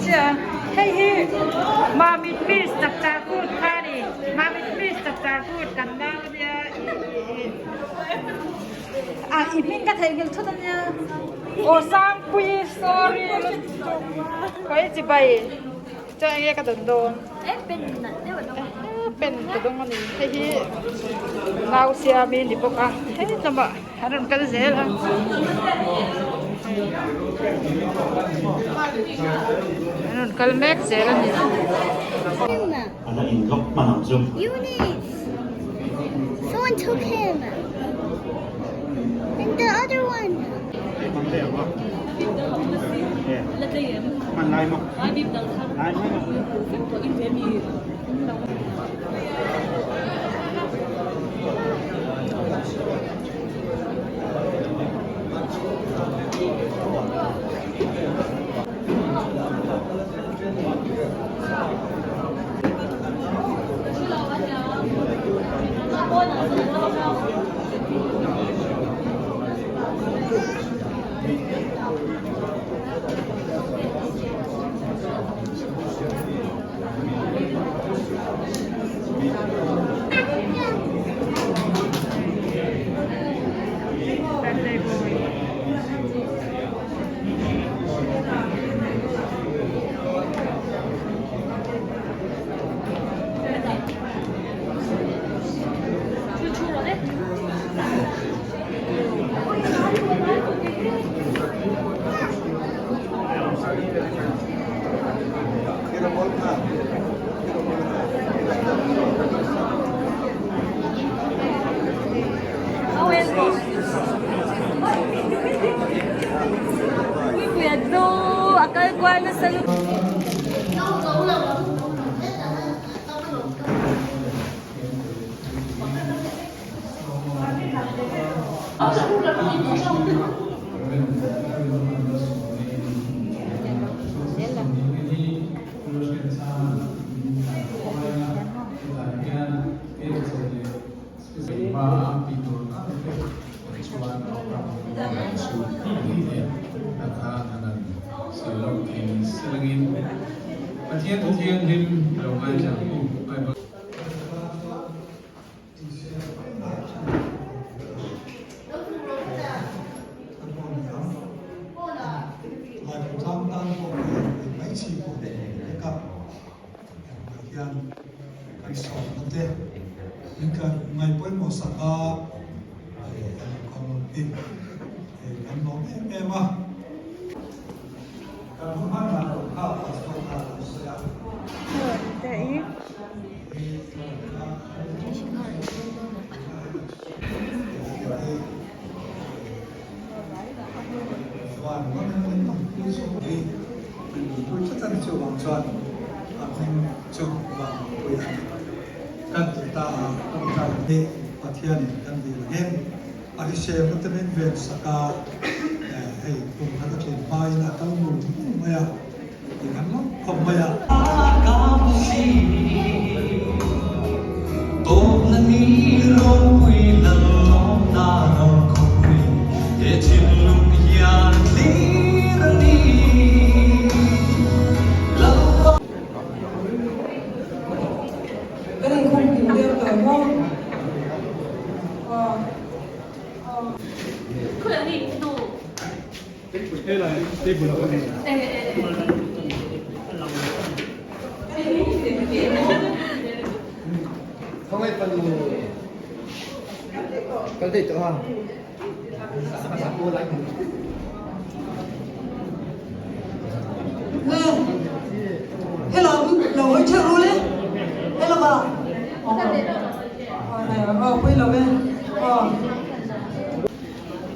chiah a, hei hi Mamit Miss Chapchar Kut kha a ni, Mamit Miss Chapchar Kut kan nau a nia ih ah i hming ka theihnghilh thut a nia aw Sangpuii sorry khawi chibai chuan enge ka dawn dawn pen ka dawng a ni hei hi nau siami ni bawk a hei lamah an rawn kal zel a. An rawn kal mek zel a ni. Eunice! Someone took him! And the other one! Birthday boy.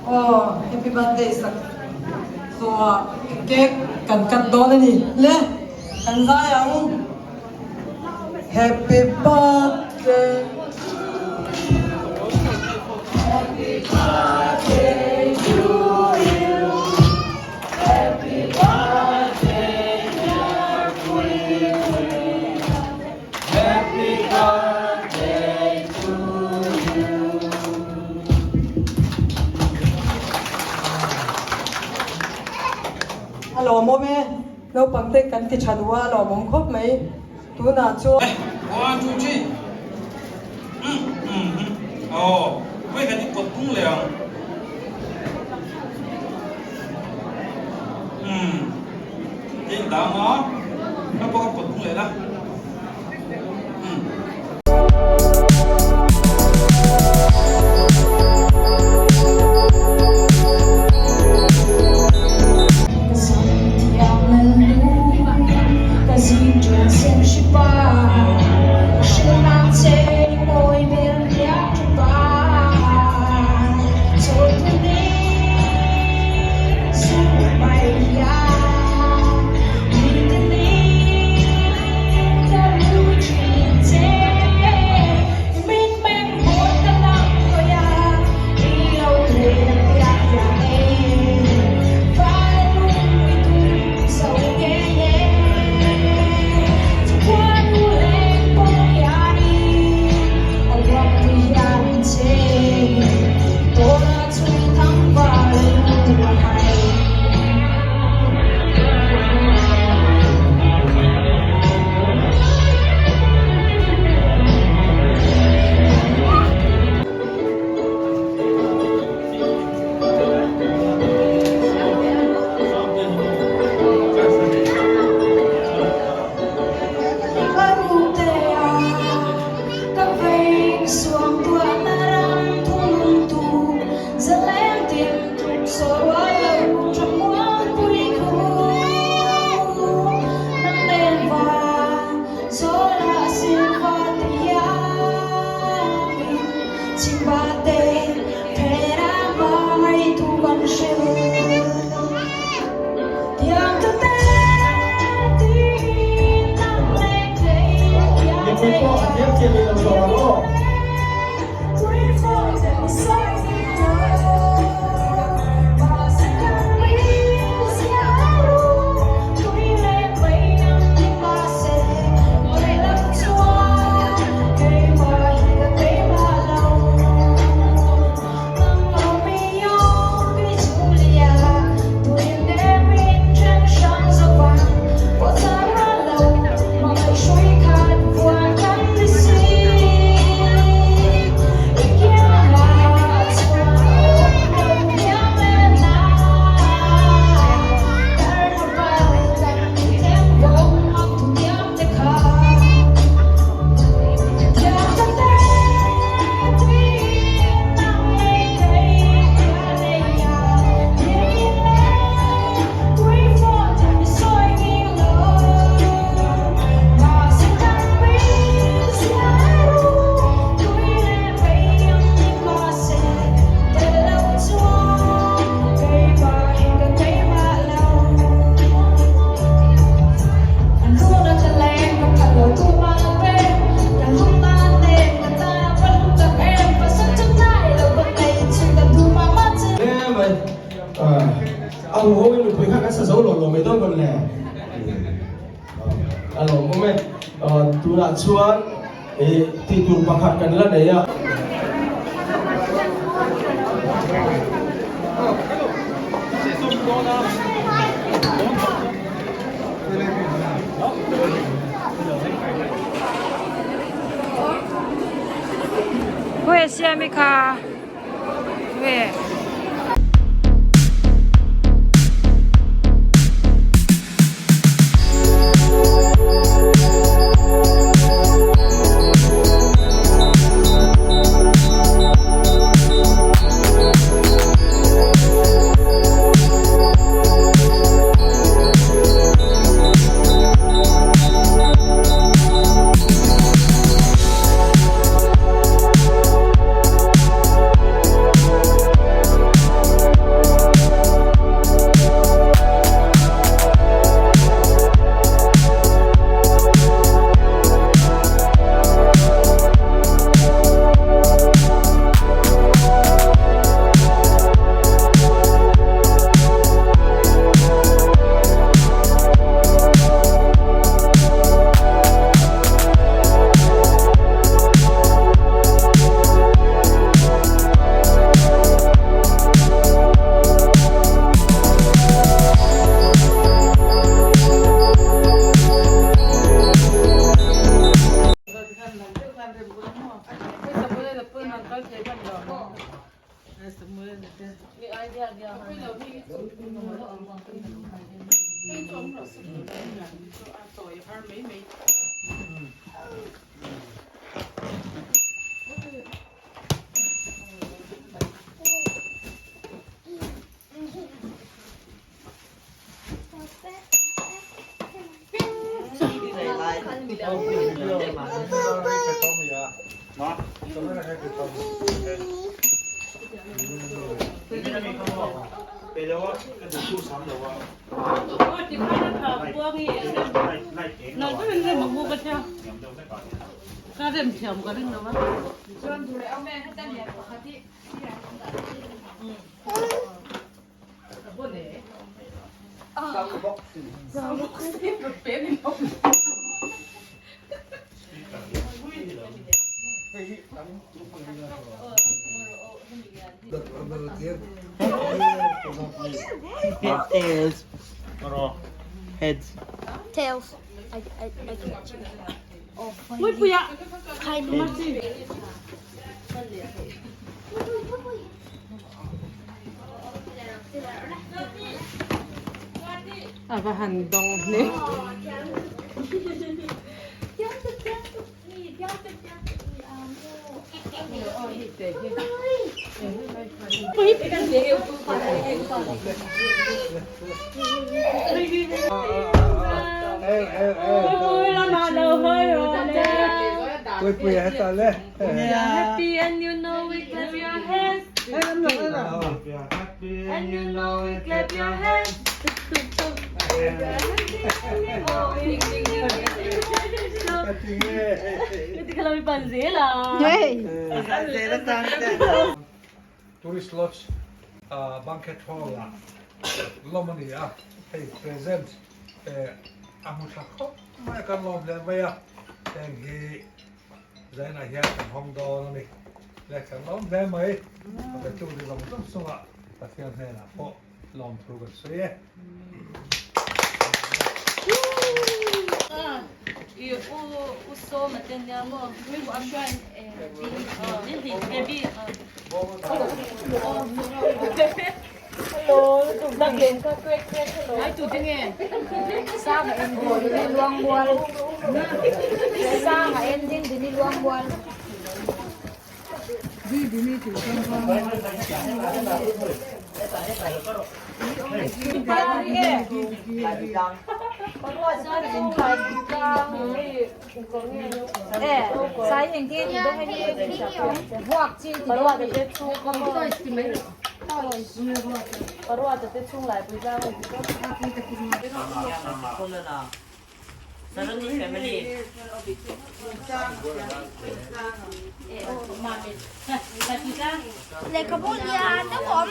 Aw happy birthday sak zawhah cake kan cut dawn a ni le kan zai ang happy birthday happy birthday to you happy birthday dear Puipui happy birthday to you. A lawmawm e. Naupang te kan ti tha duh a, a lawmawm khawp mai. Tunah chuan. One, two, three. Umm umm umm aw khawi kan inkawt tung leh ang. Umm hei dang a, ka pawh ka kawt tung leh la. Umm. A hu ho in nupui kha kan sa zo lo lo mai dawn rawn le. A lawmawm e. Tunah chuan tih tur pakhat kan la nei a. Khawi siam i kha. Tails. Heads. Tails. I, I, I can't choose. Oh, A va han dawng hle. Happy and you know it, clap your hands. And you know it, clap your hands. Tourist Lodge Banquet Hall ah lawm a ni a, hei present a hmu tha khawp mai a kan lawm leh mai a, heng hi Zainah hian kan hawng dawn a ni. Le kan lawm hle mai, a betu ni zawng zawng chungah Pathian hnenah pawh lawmthu kan sawi e. Lehkhabu lian deuh a awm.